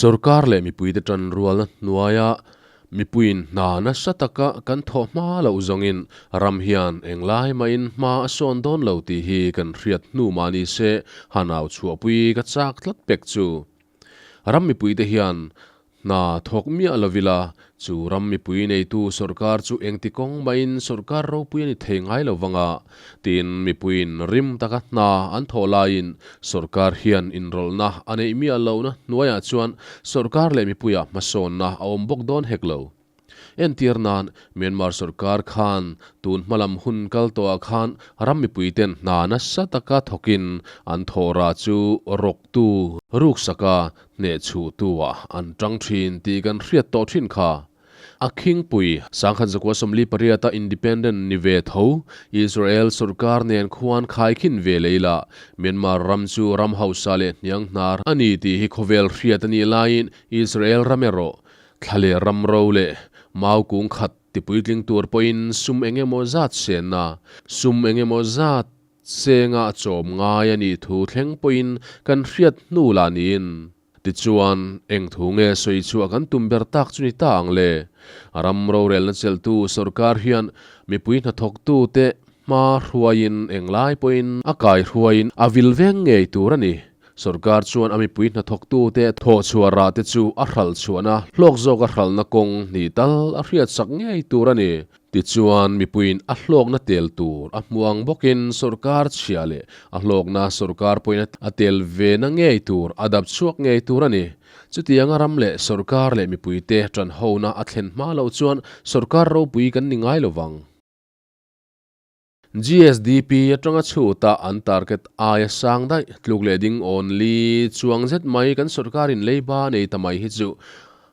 Sorkar leh mipuite tanrualna hnuaia mipuiin hna nasa taka kan thawh hma loh zawngin ram hian englai mahin hma a sawn dawn lo tih hi kan hriat hnu mah ni se han au chhuahpui ka chak tlat pek chu. Ram mipuite hian Hna thawk miah lo ila, chu ram mipui neitu sorkar chu engti kawng mahin sorkar ropui a ni thei ngai lo vang a, tiin mipuiin rim taka hna an thawh laiin sorkar hian inrawlhna a neih miah lohna hnuaiah chuan sorkar leh mipuiah hmasawnna a awm bawk dawn hek lo. Entir nan, Myanmar sorkar khan tun hmalam hun kal tawhah khan ram mipuiten hna nasa taka thawkin an thawhra chu rawktu ruksaka hnehchhuhtu-ah an tang thin tih kan hriat tawh thin kha. A khingpui, Sangkhat zakua 48-a independent ni ve tho, Israel sorkar nen khuan khaikhin ve lei la, Myanmar ram chu ram hausa leh hniang hnar a ni tih hi khawvel hriat a nih laiin Israel ram erawh Thla leh ram ro leh mau kung khat tipuitling tur pawhin sum eng emaw zat senna, sum eng emaw zat senga chawm ngai a nih thu thleng pawhin kan hriat hnu lah niin. Tichuan, eng thu nge sawi chhuah kan tum ber tak chu ni ta ang le? Ram rorelna chelhtu sorkar hian mipui hnathawktute hma hruaiin englai pawhin a kaihruaiin a vil veng ngei tur a ni. Sorkar chuan a mipui hnathawktute thawhchhuah rah te chu a hralh chhuahna hlawk zawk a hralhna kawng hnih tal a hriatsak ngei tur a ni. Tichuan, mipuiin a hlawkna tel tur a hmu ang bawkin sorkar chhia leh a hlawkna sorkar pawhin a tel ve na ngei tur a dap chhuak ngei tur a ni. Chutianga ram leh sorkar leh mipuite tanhona a thlen hma loh chuan sorkar ropui kan ni ngai lovang. GSDP atanga chhuta an target aia sang daih tluk leh ding awn li chuang zet mai kan sorkarin leiba nei ta mai hi chu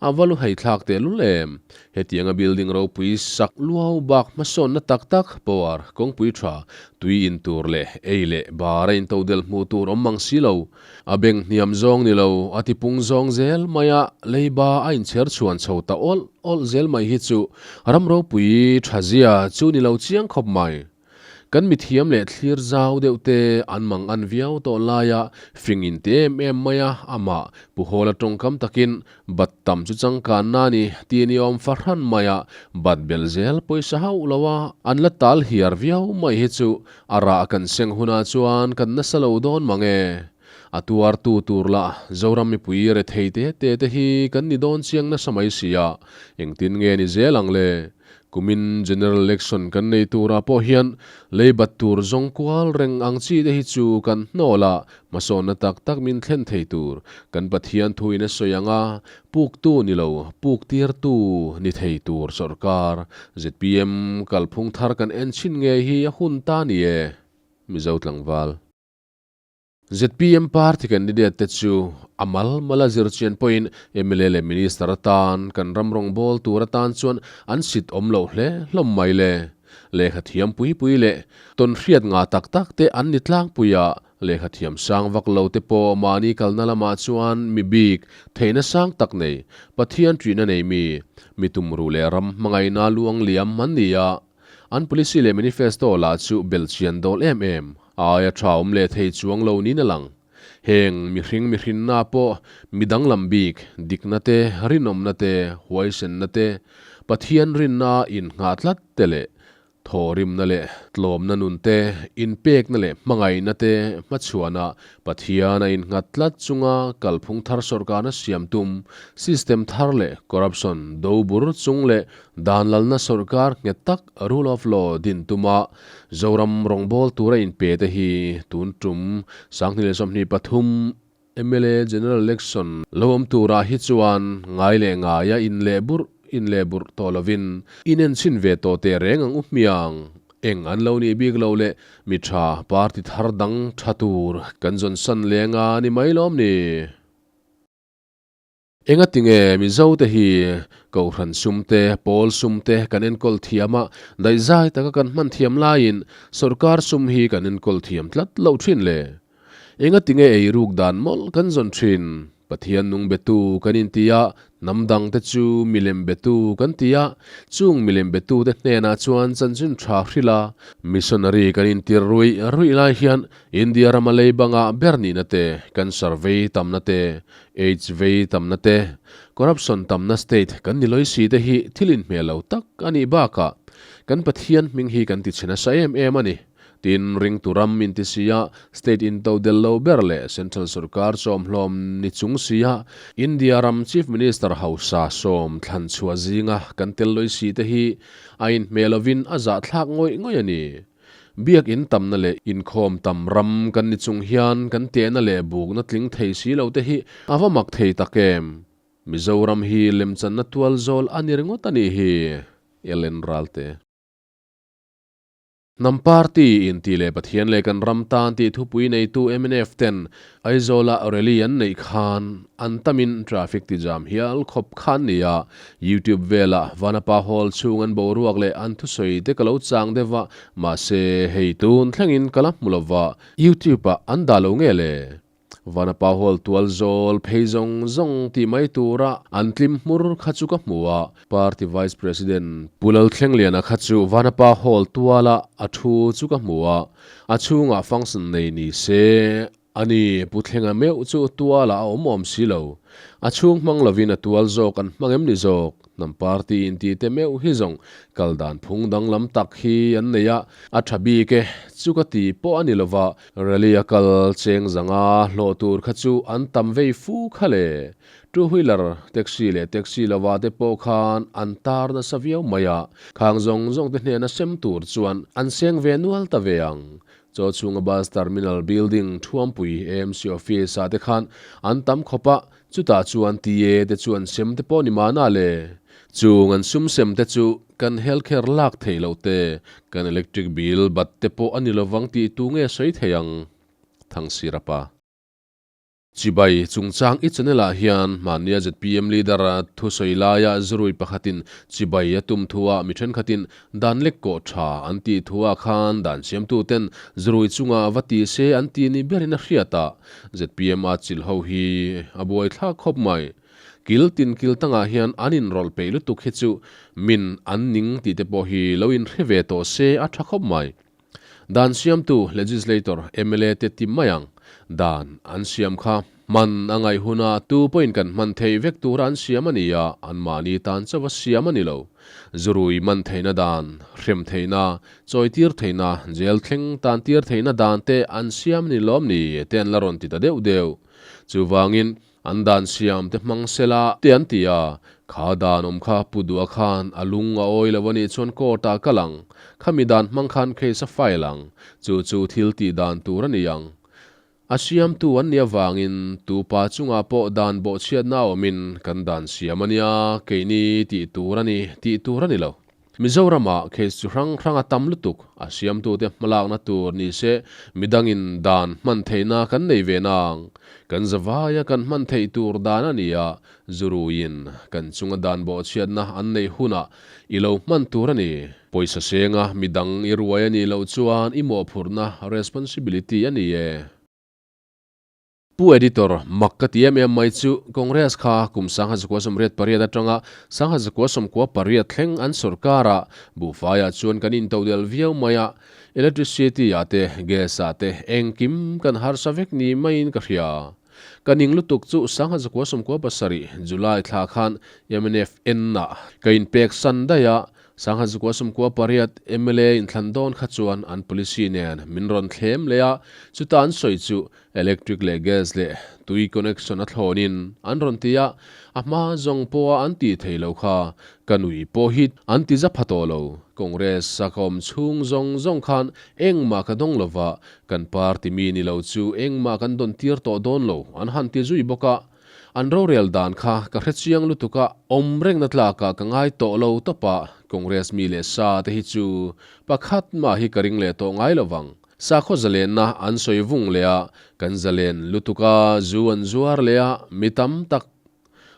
a va lu hei thlak teh lul em. Hetianga building ropui sak luau bak hmasawnna tak tak power kawngpui tha tui in tur leh ei leh bar a intodelh hmuh tur awm mang si lo. A beng hniam zawng ni lo a tipung zawng zel mai a leiba a inchher chhuan chho ta awlh awlh zel mai hi chu ram ropui tha zia chu ni lo chiang khawp mai. Kan mithiam leh thlir zau deuh te an mang an viau tawh laia fing in ti em em mai a amah Pu Hawla tawngkam takin bat tam chu changkanna a ni tih ni awm fahran mai a bat belh zel pawisa hauh lo a an la tal hiar viau mai hi chu A rah kan seng hunah chuan kan nasa lo dawn mang e. A tuartu tur lah Zoram mipui rethei te te te hi kan ni dawn chiang nasa mai si a, engtin nge ni zel ang le? Kumin General Election kan nei turah pawh hian leibat tur zawng kual reng ang chi te hi chu kan hnawl a, Hmasawnna tak tak min thlen thei tur kan Pathian thuin a sawi ang a, puktu ni lo, puktirtu ni thei tur sawrkar zpm kalphung thar kan en chhin ngei hi a hun ta ni e, Mizo tlangval. Zpm party candidate te chu a mal mal a zir chian pawhin mla leh minister atan kan ram rawngbâwl tur atan chuan an sit awm loh hle hlawm mai le. Lehkha thiam pui pui leh tawnhriat ngah tak tak te an ni tlangpui a, Lehkha thiam sang vak lo te pawh mahni kalna lamah chuan mi bik, theihna sang tak nei, Pathian ṭihna nei mi, mi tumruh leh ram hmangaihna luang liam an ni a. An policy leh manifesto lah chu belhchian dawl em em, a aia ṭha awm leh thei chuang lo niin a lang. Heng mihring mihrinna pawh mi danglam bik, dikna te, rinawmna te, huaisenna te, Pathian rinna innghah tlat te leh Thawhrimna leh tlawmna nun te, inpekna leh hmangaihna te hmachhuana Pathian a innghat tlat chunga kalphung thar sawrkarna siam tum, system thar leh corruption do bur chung leh dan lalna sawrkar nghet tak rule of law din tuma Zoram rawngbâwl tura inpe te hi tun tum 2023 mla General Election lo awm turah hi chuan ngai leh ngaia in leh burh in leh burh tawh lovin in enchhin ve tawh teh reng ang u hmiang. Eng an lo nih bik lo leh mi tha party thar dang tha tur kan zawn san leng a ni mai lawm ni? Engati nge Mizote hi Kohhran sum te, pawl sum te kan enkawl thiam a, daihzai taka kan hman thiam laiin sawrkar sum hi kan enkawl thiam tlat loh thin le? Engati nge eiruk dan mawlh kan zawn thin? Pathian nung betu kan inti a, hnam dangte chu milem betu kan ti a, chung milem betute hnenah chuan chanchin tha hrilh a, missionary kan intir ruih ruih lai hian India rama lei bangah ber nihna te, cancer vei tamna te, aids vei tamna te, corruption tamna state kan ni lawi si te hi thil inhmel lo tak a nih bakah kan Pathian hming hi kan tichhe nasa em em a ni. Tin, ringtu ram inti sia, state into del lo ber leh central sorkar chawmhlawm ni chung sia, India ram Chief Minister hausa sawm thlan chhuah zinga kan tel lawi si te hi a inhmeh lovin a zahthlak ngawih ngawih a ni. Biak in tamna leh inkhawm tam ram kan ni chung hian kan tehna leh bukna tling thei si lo te hi a va mak thei tak em? Mizoram hi lemchanna tual zawl a ni ringawt a nih hi, Ellen Ralte. Hnam party inti leh Pathian leh kan ram tan tih thupui neitu mnf ten Aizawla rally an neih khan an tamin traffic ti jam hial khawp khan ni a, YouTube velah Vanapa Hall chhung an boruak leh an thusawi te ka lo chang deuh va, mahse hei tun thlengin ka la hmu lova, YouTube ah an dah lo nge le? Vanapa Hall tual zawl phei zawng zawng tih mai tura an tlim hmur kha chu ka hmu a, Party Vice President Pu Lalthlengliana kha chu Vanapa Hall tuala a thu chu ka hmu a, a chhungah function nei ni se a ni Pu Thlenga meuh chu tualah a awm awm si lo. A chhung hmang lovin a tual zawk an hmang em ni zawk? Hnam party inti te meuh hi zawng kal dan phung danglam tak hi an nei a, a tha bik e, chu ka ti pawh a ni lova, rally a kal cheng zanga hlawh tur kha chu an tam vei fu kha le. Two wheeler, taxi leh taxi lova te pawh khan an tar nasa viau mai a, khang zawng zawng te hnena sem tur chuan an seng ve nual ta ve ang. Chaw chhunga bus terminal building Thuampui AMC office ah te khan an tam khawp a, Chutah chuan TA te chuan sem te pawh ni mahna le. Chung an sum sem te chu kan healthcare lak theih loh te, kan electric bill bat te pawh a ni lovang tih tu nge sawi thei ang? Thangsira pa. Chibai chungchang i channel ah hian hmannia zpm leader thusawi laia zurui pakhatin chibai a tum thuah mi thenkhatin Dan lek kawh tha an tih thu ah khan dan siamtu ten zurui chunga va ti se an ti ni berin a hriat a, zpm a chilh ho hi a buai thlak khawp mai. Kil tin kil tangah hian an inrawlh peih lutuk hi chu min an ning tih te pawh hi lo inhre ve tawh se a tha khawp mai. Dan siamtu, legislator, mla te ti mai ang. Dan an siam kha hman a ngaih huna tu pawhin kan hman theih vek tura an siam a ni a, anmahni tan chauha siam a ni lo. Zurui man theihna dan, hrem theihna, chawitir theihna, jail thleng tan tir theihna dan te an siam a ni lawm ni te an la rawn ti ta deuh deuh. Chuvangin, An dan siam te hmang sela te an ti a, kha dan awm kha pu duh a khan a lung a awi lo a nih chuan court ah kal ang, khami dan hmang khan case a file ang, chu chu thil tih dan tur a ni ang. A siamtu an nih avangin tu pa chungah pawh dan bawhchhiatna a awmin kan dan siam a nia, keini tih tur a ni tih tur a ni lo. Mizoramah case chu hrang hrang a tam lutuk, a siamtute hmalakna tur ni se midangin dan hman theihna kan nei ve nang. Kan zavaia kan hman theih tur dan a ni a, zuruiin kan chunga dan bawhchhiatna an neih hunah i lo hman tur a ni. Pawisa senga midang i ruai a nih loh chuan i mawhphurhna, responsibility, a ni e. Pu Editor, mak ka ti em em mai chu Congress kha kum 1988 atanga 1998 thleng an sorkar a, buhfaiah chuan kan intodelh viau mai a, electricity ah te, gas ah te engkim kan harsa vek ni maiin ka hria. Ka ning lutuk chu 1997 July thla khan mnf en ah ka inpek san daih a, 1998 mla inthlan dawn kha chuan an policy nen min rawn thlem leh a, chuta an sawi chu Electric leh gas leh tui connection a thlawnin an rawn ti a, a hma zawng pawha an tih theih loh kha ka nui pawh hi an ti za pha tawh lo. Congress a ka awm chhung zawng zawng khan engmah ka dawng lova, kan party mi ni lo chu engmah kan dawn tir tawh dawn lo an han ti zui bawk a. An rorel dan kha ka hre chiang lutuk a, awm rengna tlakah ka ngai tawh lo tawp a, Congress mi leh sa te hi chu pakhat mah hi ka ring leh tawh ngai lovang. Sakhaw zalenna an sawi vung leh a, kan zalen lutuk a, zu an zuar leh a, mi tam tak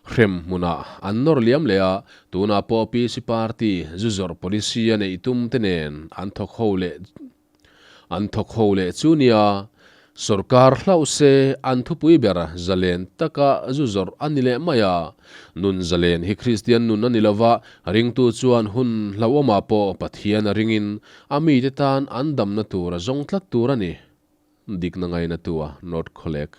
hrem hmunah an nawr liam leh a, tunah pawh PC party zu zawrh policy a neih tum te nen an thawk ho leh an thawk ho leh chu nia. Sorkar hlauh se an thupui ber zalen taka zu zawrh a ni leh mai a. Nun zalen hi Kristian nun a ni lova, ringtu chuan hun hlauhawmah pawh Pathian a ringin a mite tan an damna tur a zawng tlat tur a ni. Dikna ngainatu a North Khawlek.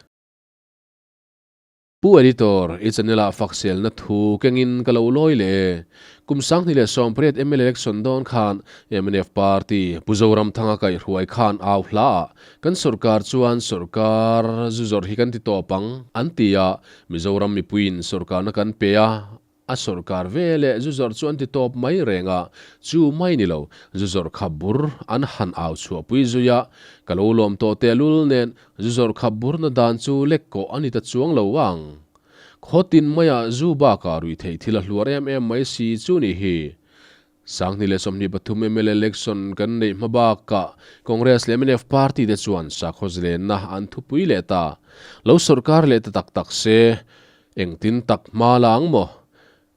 Pu Editor, i channel ah fakselna thu kengin ka lo lawi leh e. Kum 2018 mla election dawn khan mnf party Pu Zoramthanga kaihhruai khan au hla ah kan sorkar chuan sorkar zu zawrh hi kan ti tawp ang an ti a, Mizoram mipuiin sorkarna kan pe a, A sorkar ve leh zu zawrh chu an ti tawp mai reng a, chu mai ni lo, zu zawrh khap bur an han au chhuahpui zui a, ka lo lawm tawh tehlul nen zu zawrh khap burna dan chu lek kawh a ni ta chuang lo ang. Khaw tin maiah zu bakah ruih theih thil a hluar em em mai si chu ni hi. 2023 mla election kan neih hma bakah Congress leh mnf party te chuan sakhaw zlenna an thupui leh ta. Lo sorkar leh ta tak tak se, Engtin tak hma la ang maw?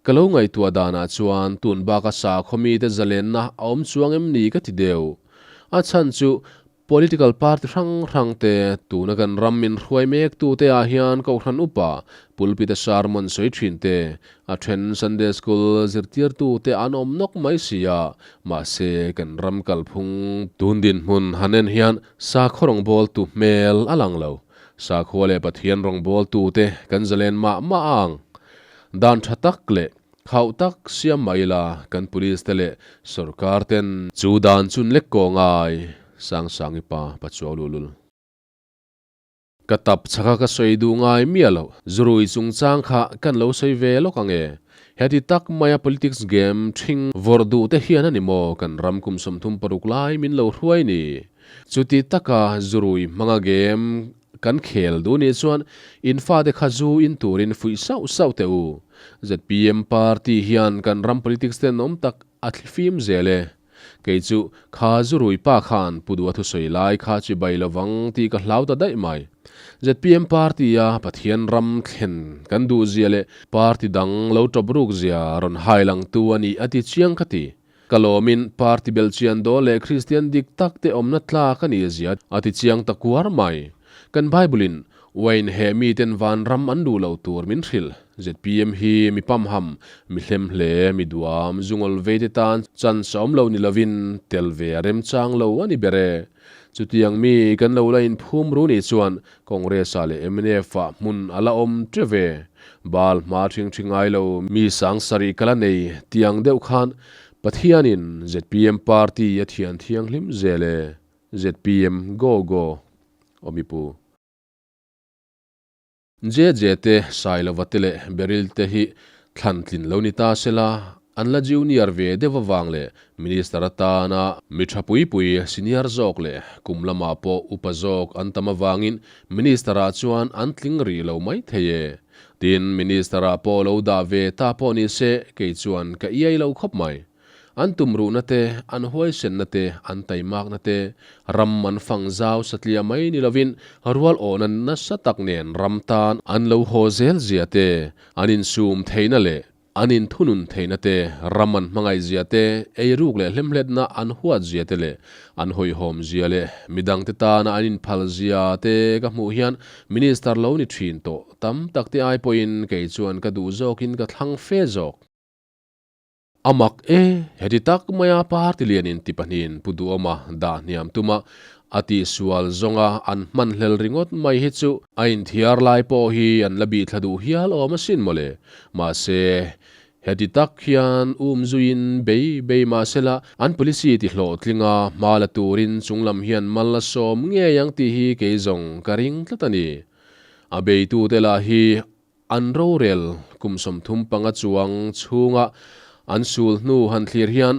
Ka lo ngaihtuah danah chuan tun baka sakhaw mite zalenna a awm chuang em ni ka ti deuh. A chhan chu political party hrang hrang te tuna kan ram min hruai mek tute ah hian Kohhran upa pulpit a sermon sawi thin te, a then Sunday school zirtirtu te an awm nawk mai si a, mahse kan ram kalphung tun dinhmun han en hian sakhaw rawngbawltu hmel a lang lo. Sakhua leh Pathian rawngbawltute kan zalen mah mah ang. Dan tha tak leh khauh tak siam mah ila kan police te leh sorkar ten chu dan chun lek kaw ngai Sangsangi pa Pachuau Lulul. Ka tap chhaka ka sawi duh ngai miah loh. Zurui chungchang kha kan lo sawi ve lawk ang e. Heti tak maia politics game ṭhing vawrh duh te hian a ni maw kan ram kum 36 lai min lo hruai ni. Chuti taka zurui hmanga game kan khel duh nih chuan in fate kha zu in turin fuih sauh sauh teh u. Zpm party hian kan ram politics ten awm tak a thlifim zel e. Kei chu kha zurui pa khan Pu Dua thusawi lai kha chi bai lovang tih ka hlau ta daih mai. Zpm party a Pathian ram thlen kan duh zia leh party dang lo tawp ruk zia rawn hai langtu a nih a ti chiang ka ti. Ka lawmin party belchian dawl leh Kristian dik tak te awmna tlak a nih zia a ti chiang ta kuar mai. Kan Bible-in Wine he miten vanram an duh lo tur min hrilh. Zpm hi mi pamham, mi hlem hle, mi duam, zungawl vei te tan chance a awm lo ni lovin tel ve a remchang lo a ni ber e. Chutiang mi kan lo la inphum ru nih chuan Congress-ah leh MNF-ah hmun a la awm ṭe ve. Bal hma ṭhing ṭhi ngai lo mi 7000 ka la nei tiang deuh khan Pathianin zpm party a thian thianghlim zel e. Zpm go go. Aw mipu. JJ te, Sailova te leh Beryl te hi thlan tlin lo ni ta se la, an la junior ve deuh avang leh Minister atana mi tha pui pui senior zawk leh kum lamah pawh upa zawk an tam avangin Minister ah chuan an tling rih lo mai thei e. Tin, Minister ah pawh lo dah ve ta pawh ni se kei chuan ka iai lo khawp mai. An tumruhna te, an huaisenna te, an taimakna te, ram an fang zau satliah mai ni lovin rual awhna nasa tak nen ram tan an lo haw zel zia te, an insum theihna leh an inthunun theihna te, ram an hmangaih zia te, eiruk leh hlemhletna an huat zia te leh an hawihhawm zia leh midangte tana an inphal zia te ka hmuh hian Minister lo ni thin tawh tam tak te ai pawhin kei chuan ka duh zawkin ka thlang fe zawk. A mak e, heti tak maia party lianin ti pahnihin Pu Duhawma dah hniam tuma a tihsual zawnga an hman hlel ringawt mai hi chu a inthiar lai pawh hi an la bih thla duh hial awm asin mawle. Mahse, heti tak hian um zuiin bei bei mahsela an policy ti hlawhtlinga hma la turin chunglam hian mal a sawm ngei ang tih hi kei zawng ka ring tlat a ni. A beitute lah hi An rorel kum 35 chuang chhunga an sul hnu han thlir hian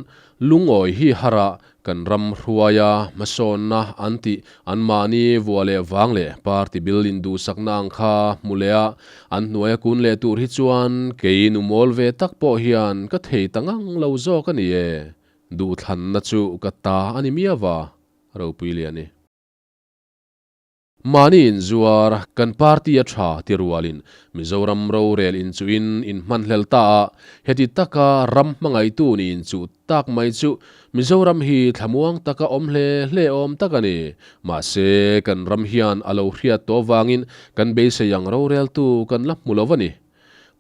lungawi hi har a, kan ram hruaia hmasawnna an tih anmahni vua leh vang leh party bil induhsakna ang kha hmu leh a, an hnuaia kun leh tur hi chuan kei nu mawl ve tak pawh hian ka thei ta ngang lo zawk a ni e. Duhthlanna chu ka ta a ni miau va, ropui lian i. Mahni inzuar, kan party a tha ti rualin Mizoram rorel inchuhin inhmanhlel ta a, heti taka ram hmangaihtu nih inchuh tak mai chu Mizoram hi thlamuang taka awm hle hle awm tak a ni. Mahse, kan ram hian a lo hriat tawh avangin kan beisei ang roreltu kan la hmu lo a ni.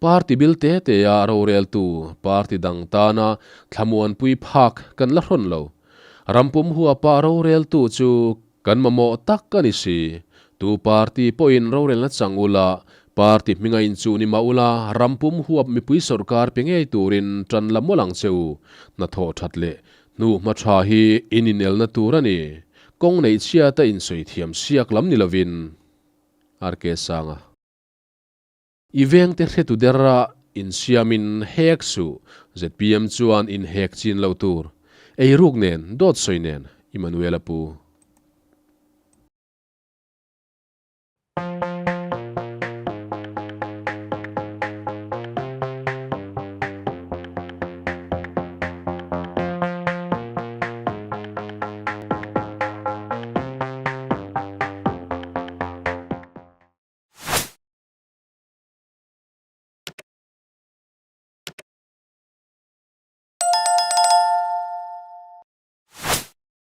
Party bil te te a roreltu party dang tana thlamuanpui phak kan la hrawn lo. Rampum huapa roreltu chu kan mamawh tak a ni si. Tu party pawhin rorelna chang ula, party hminga inchuh ni mah ula, rampum huap mipui sawrkar pe ngei turin tan la mawlh ang che u. Hnathawh that leh hnu hma tha hi in inelna tur a ni. Kawng neih chhiata insawi thiam siak lam ni lovin. RK Sanga. I vengte hretu dera insiamin hek suh, zpm chuan inhek chin lo tur. Eiruk nen, dawt sawi nen, Immanuel a pu.